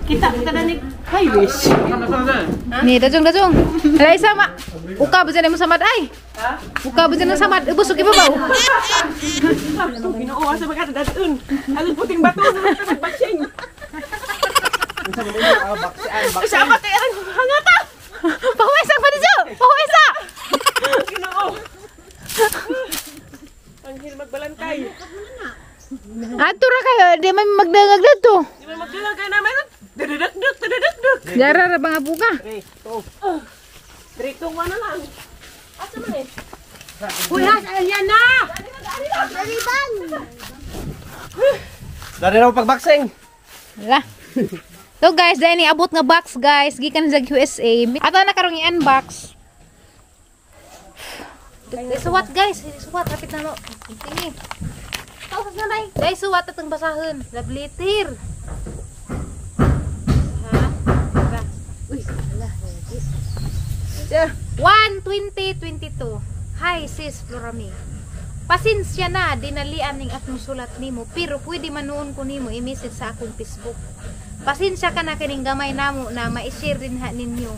Kita ko tanan ni highways. Ni dajong dajong. Ala isa ma. Uka ba dyan mo samad ay? Uka ba dyan ang samad? Ubos og ibabaw. Ginoo sa mga dadun. Alon puting bato sa mga nagbatsing. Sa ba kay ang hangata? Pahuwesa pa dito. Pahuwesa. Ginoo. Anghel magbalantay. Ato ra kayo, di man magdangag dito. Di man magdalag kay namin. Dadadakdak, dadadakdak. Dara ra bang abuka? 3, 2, 1 na lang. Asa man eh? Uy, ayan na! Dari na mo pagboxing. Wala. So guys, dahil ni abot nga box guys, gikan sa USA. Ato na karong i-unbox. Suwat guys, suwat rapit na mo. Tingi. Taos na nay. Guys, suwat atong basahon. Love letter. Ha? Tara. Uy, ala. 1/20/22. Hi sis Florami. Pasensya na, dinalian ning akong sulat nimo, pero pwede man noon ko nimo i-message sa akong Facebook. Pasensya ka na kining gamay namo na ma-share din ha ninyo.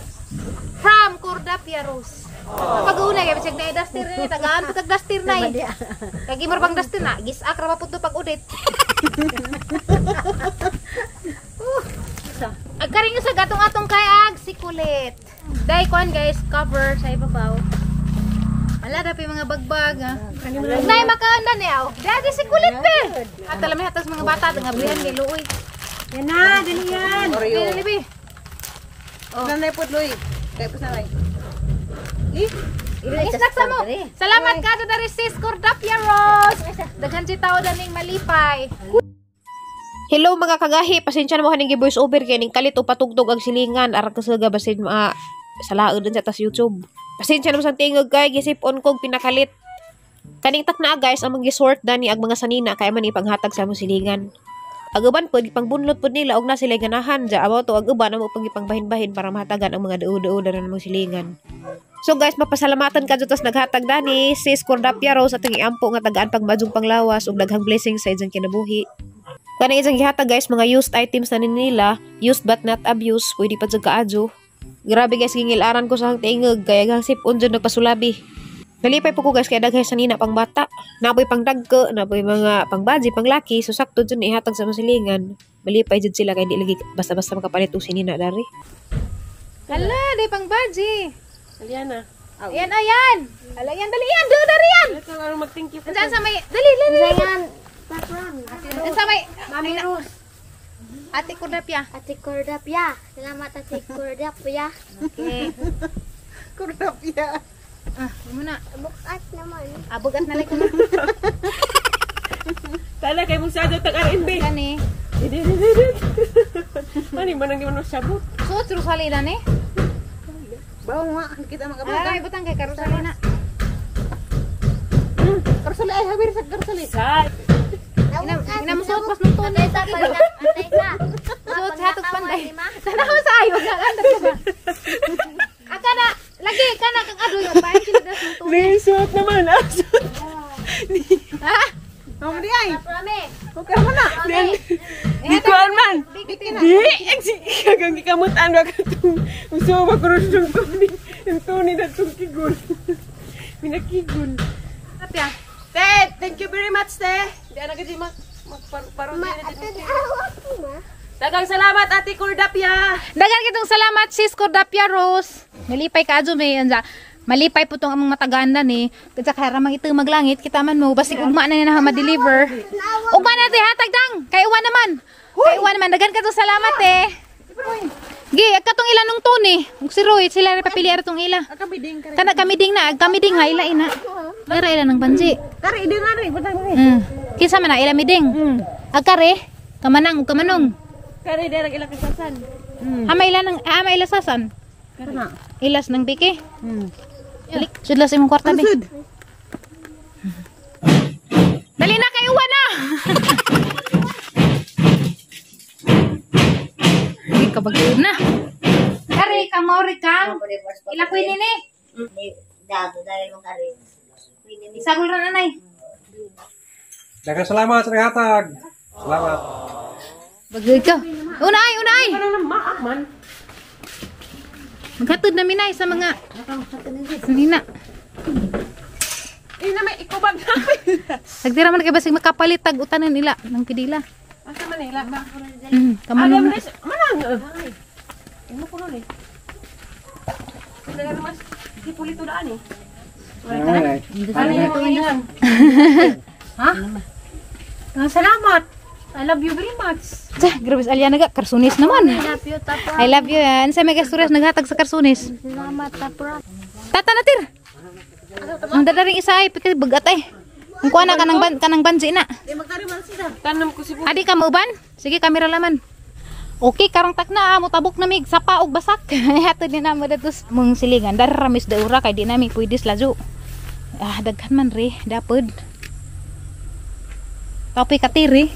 From Cordapia Rose. Pag-una kay bisag na duster ni tagaan pud kag duster na. Kag imo pang duster na, gisak ra pa pud to pag udit. Ag karing sa gatong-atong kay ag si Kulit. Dai kuan guys, cover sa ibabaw. Ala dapat mga bagbag ha. Nay makaanda ni aw. Dadi si Kulit be. At alam hatas mga bata nga abrihan kay luoy. Yan na, dali yan. Dali be. Oh. Nanay po, Loy. Kaya po sanay. Isnak sa mo. Salamat ka dari sis Cordapia Rose. Daghan si tao daning malipay. Hello mga kagahi, pasensya na mo haning voice over kay ning kalit o patugtog ang silingan arang kasaga basin ma sa laod din sa tas YouTube. Pasensya na mo sa tingog kay gisip-on kog pinakalit. Kaning takna guys ang gisort dani ag mga sanina kay man ipanghatag sa among silingan. Ag uban pod ipangbunlot pod nila og na sila ganahan ja abaw to ag uban amo pang ipangbahin-bahin para mahatagan ang mga duo-duo dara namong silingan. So guys, mapasalamatan ka tas naghatag dani sis Cordapia Rose atong iampo nga tagaan pagmajong panglawas ug daghang blessings sa iyang kinabuhi. Kanang isang gihatag guys, mga used items na nila, used but not abused, pwede pa jud kaadyo. Grabe guys, gingilaran ko sa hang tingog, kaya gang sipon jud nagpasulabi. Nalipay po ko guys, kaya daghay sanina pang bata. Naboy pang dagko, naboy mga pangbaji, panglaki, so sakto jud ihatag sa masilingan. Malipay jud sila kay di lagi basta-basta makapalit og sinina dari. Hala, di pang baji. Aliana. Ayan, ayan. Ala yan, dali yan, do dari yan. Mag-thank you. Andiyan sa may, dali, dali, dali. Andiyan sa may, Mami Rose. Ate Cordapia. Ate Cordapia. Salamat Ate Cordapia. Okay. Cordapia. Ah, muna. Bukat naman. Ah, bugat na lang ko na. Tala kay mong sadot ang R&B. Kani. Ani man ang di man sabot. Suot Rosalina ni. Bawo nga, kita makabata. Ay, butang kay Rosalina. Karsali ay habir sa karsali. Sa. Ina mo suot pas nung tunay. Suot sa hatog panday. Tanaw sa ayo nga andar ka ba? Aka na, lagi kana kang adoy pain sila das nung tunay. Ni suot naman. Ah, suot. Ha? Amo di ay. Okay man na. Di kuan man. Di kagang gikamutan wa katong uso ba kuros yung tuni. Yung tuni na tong kigol. Minakigol. Tapya. Te, thank you very much, te. Di ana gid mag magparo Dagang salamat Ate Cordapia. Dagang kitong salamat sis Cordapia Rose. Malipay ka adyo may anza. Malipay po tong among mataganda ni. Kadya kaya ramang ito maglangit kita man mo basig ugma na na ma-deliver. Ugma na te hatag dang. Kay uwan naman. Kay uwan naman dagan katong salamat eh. Gi, katong ila nung tuni. Ug si Roy sila ra papili ara tong ila. Kana kami ding na, kami ding ha ila ina. Kare ila nang panji. Kare idin na rin, butang rin. Kinsa man na ila miding? Agkare, kamanang ug kamanong. Kare dira ila kasasan. Ama ila nang ama ila sasan. Kana. Ilas ng biki. Dali, sudlas imong kwarta be. Sud. Dali na kay uwan na. Di ka bagay na. Kare kang maori kang. Ila ko ini. Isagol ra nanay. Daghang salamat sa naghatag. Salamat. Bagay ka. Unay, unay. Ano nang maak man? Maghatod na minay sa mga nina. Eh na may ikubag namin. Nagdira man kay basig makapalit tag utanan nila ng pidila. Asa man nila? Kamo Adam na. res manang. Imo ko nun eh. Kaya mas di pulito daan eh. Ano yung mga yan? Ha? Salamat. I love you very much. Tsa, grabe sa Aliana ga karsunis naman. I love you, Tapa. I love you. Unsa may gasturiyas naghatag sa karsunis? Salamat, Tapa. Tata na tir. Ang dadaring isa ay pikil bagat ay. Ang kuha na kanang kanang banji na. Tanam ko si Adi ka mauban? Sige, kamera laman. Okay, karong takna mo tabok na mig sapa og basak. Hatod ni namo datos mong silingan. Dara mis daura kay di nami pwede ladyo. Ah, daghan man re, dapod. Kapoy katiri.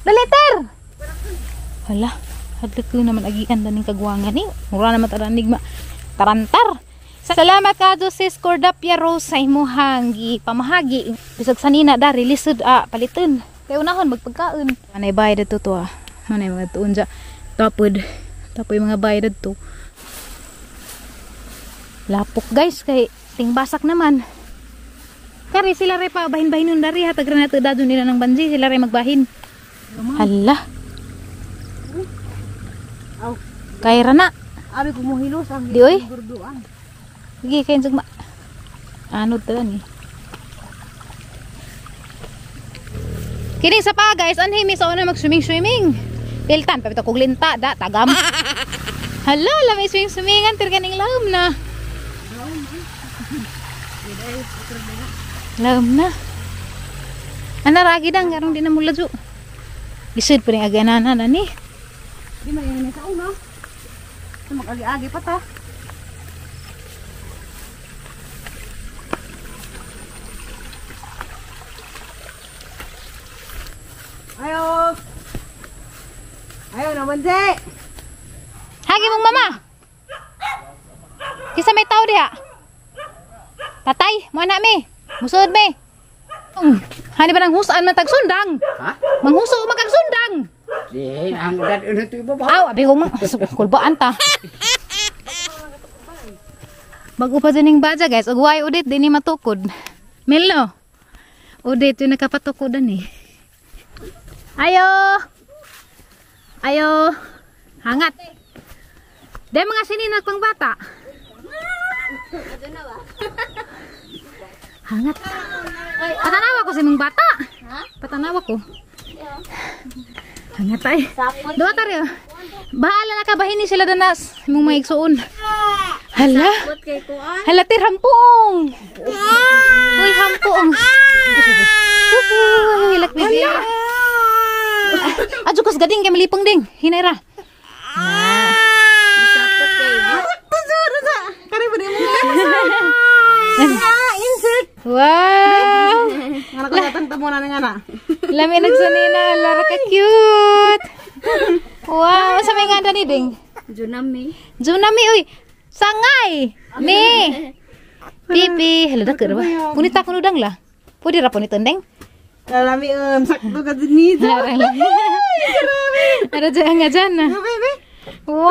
Daliter. Hala, hadlok ko naman agian daning kagwangan ni. Mura naman taranig ma tarantar. Salamat ka sis Cordapia Rose sa imuhang gipamahagi. Bisag sanina dari lisod paliton. Kay unahon magpagkaon. Anay bayad dito to ah. Anay mga tuon dya. Tapod. Tapoy mga bayad dito. Lapok guys kay tingbasak naman. Kari sila re pa bahin-bahin nun dari hatag ra nato dadon nila ng banji sila re magbahin. Hala. Kay ra na. Abi kumuhilos ang Di oy. gurduan. Sige, kayo sugma. Ano to ni? Kini sa pa guys, anhi mi sa una mag-swimming-swimming. Piltan, pabito kog linta da tagam. Hala, lami swing-swingan tir kaning laom na. Laom na. Ana ragi dang karong di na mo ladyo. Lisod pa rin aganana na ni. Di man ini sa una. Mag-agi-agi pa ta. Ayo. Ayo naman, Ze. Hagi mong mama. Kisa may tao diha. Tatay, mo na mi. Musod mi. Hani ba nang husaan man tag sundang? Ha? Manghuso man kag sundang. Di, ang ugat uno to iba ba? Aw, abi ko mang kulbaan ta. Bago pa dining badya guys, ug way udit dinhi matukod. Melo. Udit yung nakapatukodan eh. Ayo. Ayo. Hangat. Dahil mga sininag pang bata. Hangat. Patanawa ko sa imong bata. Patanawa ko. Hangat ay. Duwa taryo. Bahala na ka bahini sila danas imong mga igsuon. Hala. Hala tir hampuong. Uy hampuong. Uy, hilak bibi. Adyo kas gading kay malipong ding. Hinay ra. Na. Insert. Wow! Nga ko natanta mo na nga na. Lami nagsanina, lara ka cute. Wow, sa may nga ni ding? Junami. Junami uy. Sangay. Mi. Pipi, hala da ba? Punita kuno dang la. Pwede ra punita ding. Lalami sakto ka din nito. Ara dyan nga dyan na. Baby. Wow!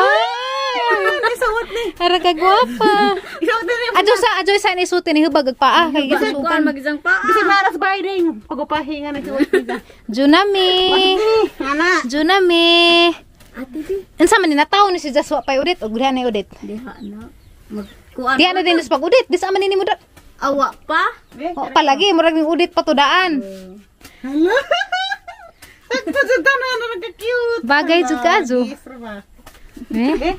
Isuot ni. Ara ka gwapa. Isuot ni. Adyo sa ni suti ni hubag ag paa kay gisusukan. Magisang pa. Kasi maras binding. Pag-upahinga na suot ni. Junami. Ana. Junami. Ate di. Unsa man ni nataw ni si Jaswa pay udit og diha na udit. Diha na. Magkuan. Diha na din sa pag-udit. Di sa man ni mo da. Awa pa. O, palagi murag ning udit patudaan. Hala. Sakto jud tanan na nagka-cute. Bagay jud ka ajo. Ba? Eh?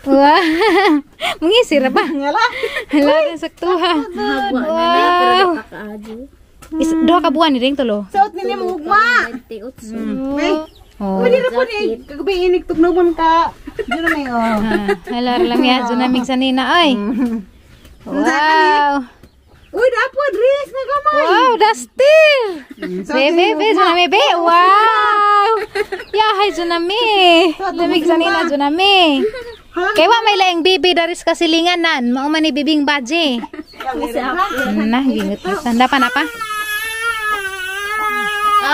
Wah. Mangisi ra ba? Ngala. Hala rin saktuha. Wow. Is, duha ka buwan ni ding tulo. Suot ni mo ugma. 28. Oh. Pwede na po ni kagabi inig tugnawan ka. Diyan na may oh. Ah, hala ra lang ya junamig sanina ay. Wow. Uy, dapod ris nga gamay. Wow, Dustin. Bebe, be, junami be. Wow. Yahay junami. Lamig sanina junami. Kay wa may laing bibi daris kasilinganan, mao man ni bibing baje. Na, gingot tanda pa na pa.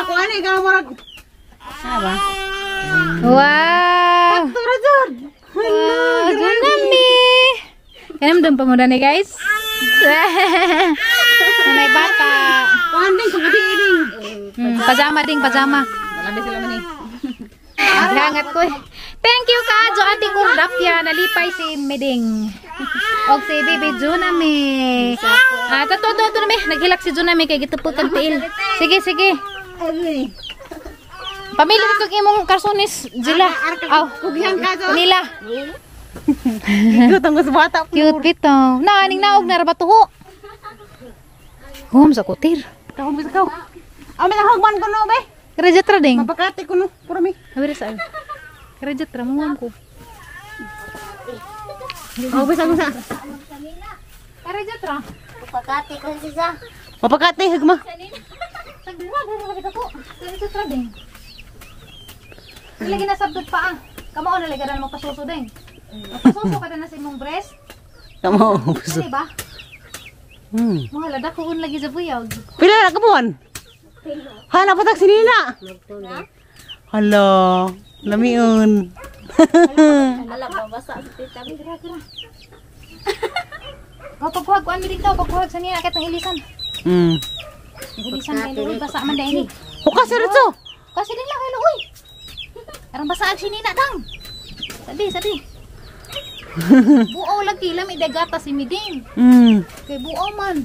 Ako ani ka murag. Ha ba? Wow! Wow, Junami! Kanam pa mo ni guys. Nanay bata. Kuan ding pag ding. Pajama ding, pajama. Malami sila man eh. Hangat ko. Thank you ka, Jo Ate Kurdapia. Nalipay si Meding. Og si Baby Junami. Ah, tato to to nami. Naghilak si Junami kay gitupod kag tiil. Sige, sige. Pamili na kag imong karsones, Jila. Aw, Kugihan ka Jo. Nila. Cute ang sa bata. Cute bitaw. Na aning naog na ra ba tuho? Hum sa kutir. Kaon bisa ka. Ame lang hagman ko no be. Kerja tra ding. Mapakati ko no. Puro mi. Habis sa. Kerja tra mo ko. Oh, bisa ko sa. Kerja tra. Pagkati ko siya. Mapakati hagma. Kerja tra ding. Lagi na sabdot pa ah. Kamao na lagi na mo pasuso ding. Pasuso ka na sa imong breast. Kamo. Dili ba? Mga lada ko lagi sa buyag. Pila na ka buwan? Hala patag sinina. Hala, lamiun. Alam mo, basa sa tita. Kau pagkuhag kuan mi dito, pagkuhag sa niya katong ilisan. Ilisan kay luoy basa man dai ni. Hukas diretso. Kasi din lang kay luoy. Arang basa ag sinina dang. Sabi, sabi. Buo lagi lami day gatas si Miding. Kay buo man.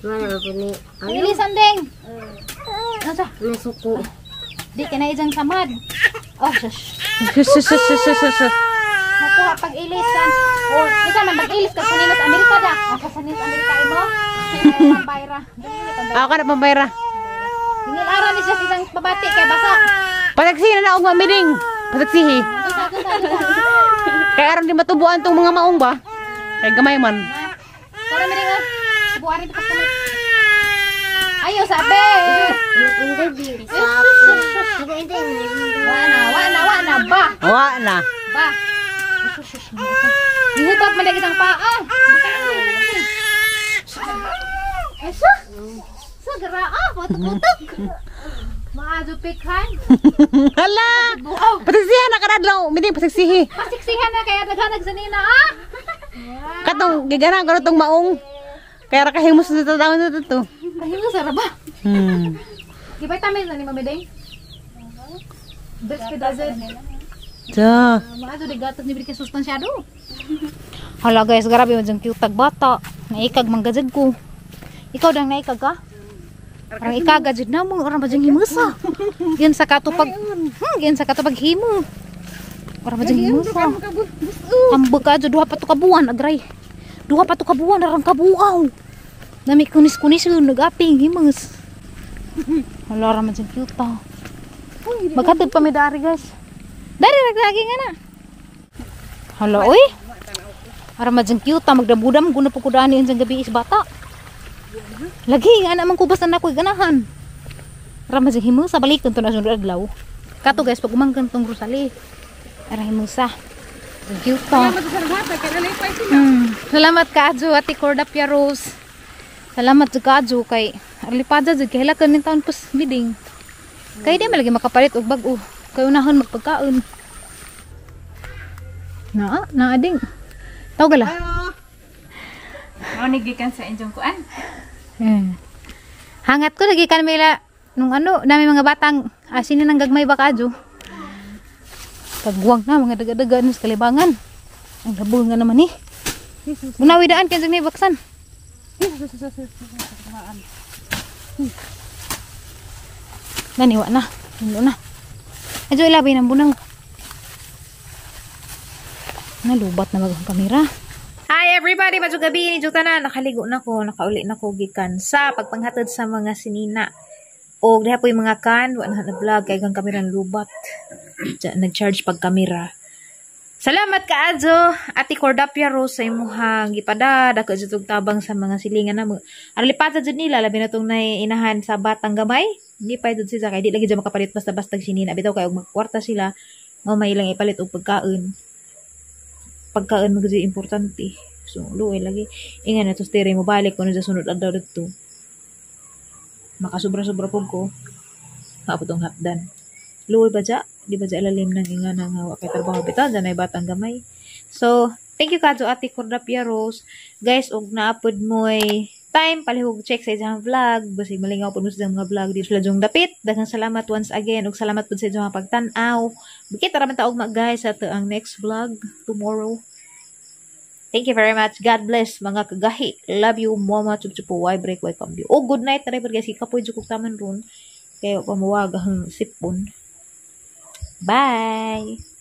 Mana po ni? Ang ilisan ding. Nasa? Nasuko. Di kay na ijang samad. Oh, shush. Sus sus sus sus sus. Nakuha pag ilisan. Oh, unsa man pag-ilis ka sa sa Amerika da. Ako sa sa Amerika imo. Pambayra. Ako na pambayra. Dingil ara ni siya sa isang pabati kay basa. Pataksihi na naog mamiding. Pataksihi. Unsa unsa unsa. Kay aron di matubuan tong mga maong ba? Kay gamay man. Tara miring oh. Buarin pa kamay. Ayo sabi. Wana, wana, wana ba. Wa na. Ba. Gihubab man lagi isang paa. Esa. Sa garaa, putok-putok. Maadyo pikhan. Hala. Buaw. Pataksihan na kadadlaw. Miding pataksihi. Pasiksihan na kaya daghanag sa nina ah. Katong gigana ko tong maong. Kaya ra kahimos sa tawon na to. Kahimo sa raba. Gibay tamis na ni Mami Deng. Best pedazed. Ja. Maadyo di gatas ni Brike sustansyado. Hala guys, grabe man jang cute tag bata. Naikag manggajud ko. Ikaw dang naikag ka? Parang ikagajud na mo, orang ba jang himusa. Yan sa katupag, yan sa katupag himo. Orang ba jang himusa. Ambag ka duha pa to ka buwan agray. Duha pa to ka buwan arang kabuaw. Nami kunis-kunis yun nagaping himus. Hala ra man jang cute ta. Maghatod pa mi dari guys. Dari raglagi nga na. Hala oy. Ara man jang cute ta magdamudam guna po kudani ang gabi is bata. Lagi nga naman kubas na ako'y ganahan. Ara man jang himusa balikon to na sunod adlaw. Kato guys pag umangkan tong Rosalie. Ara himusa. Jang cute ta. Salamat ka Adjo Ate Cordapia Rose. Salamat jud ka Adjo kay arlipada jud kay hilakan ning taon pus miding. Kay di man lagi makapalit og bag-o. Kay unahon magpagkaon. Naa, naa ding. Tawag la. Mao ni gikan sa inyong kuan. Hangat ko lagi kan mila nung ano, dami mga batang asin nang gagmay ba ka Adjo. Pagguwang na mga daga-daga sa kalibangan. Ang labol nga naman eh. Bunawi daan kay ni baksan. Naniwa na. Ano na. Adyo ilabi ng bunang. Nalubat na mag ang kamera. Hi everybody! Madyo gabi ni tanan. Nakaligo na ko, nakauli na ko gikan sa pagpanghatod sa mga sinina. Og diha po yung mga kan, wa na vlog kay kang kamera lubat. Nag-charge pag kamera. Salamat ka Adjo, Ate Cordapia Rose sa imuhang gipada dako jud og tabang sa mga silingan namo. Arlipata jud nila labi na tong inahan sa batang gamay. Hindi pa jud sila kay di lagi jud makapalit basta-basta sinina bitaw kay og magkwarta sila, mao may ilang ipalit og pagkaon. Pagkaon mo jud importante. So luoy lagi ingan na to tere mo balik kuno sa sunod adlaw didto. Makasubra-sobra pud ko. Maabot ang hapdan. Luoy ba ja? Di ba sa ilalim ng inga na nga wa kay trabaho bitaw dyan ay batang gamay. So, thank you kadto, Ate Cordapia Rose. Guys, og naapod mo'y time, palihog check sa isang vlog. Basig malingaw po mo sa mga vlog dito sila jong dapit. Daghang salamat once again ug salamat pud sa inyong pagtan-aw. Kita ra man ta ugma, guys, sa ato ang next vlog tomorrow. Thank you very much. God bless, mga kagahi. Love you, mama. Chup chup way break way cambio. Oh, good night na rin guys. Kapoy jud kog taman ron. Kaya pamuwag ang sipon. Bye!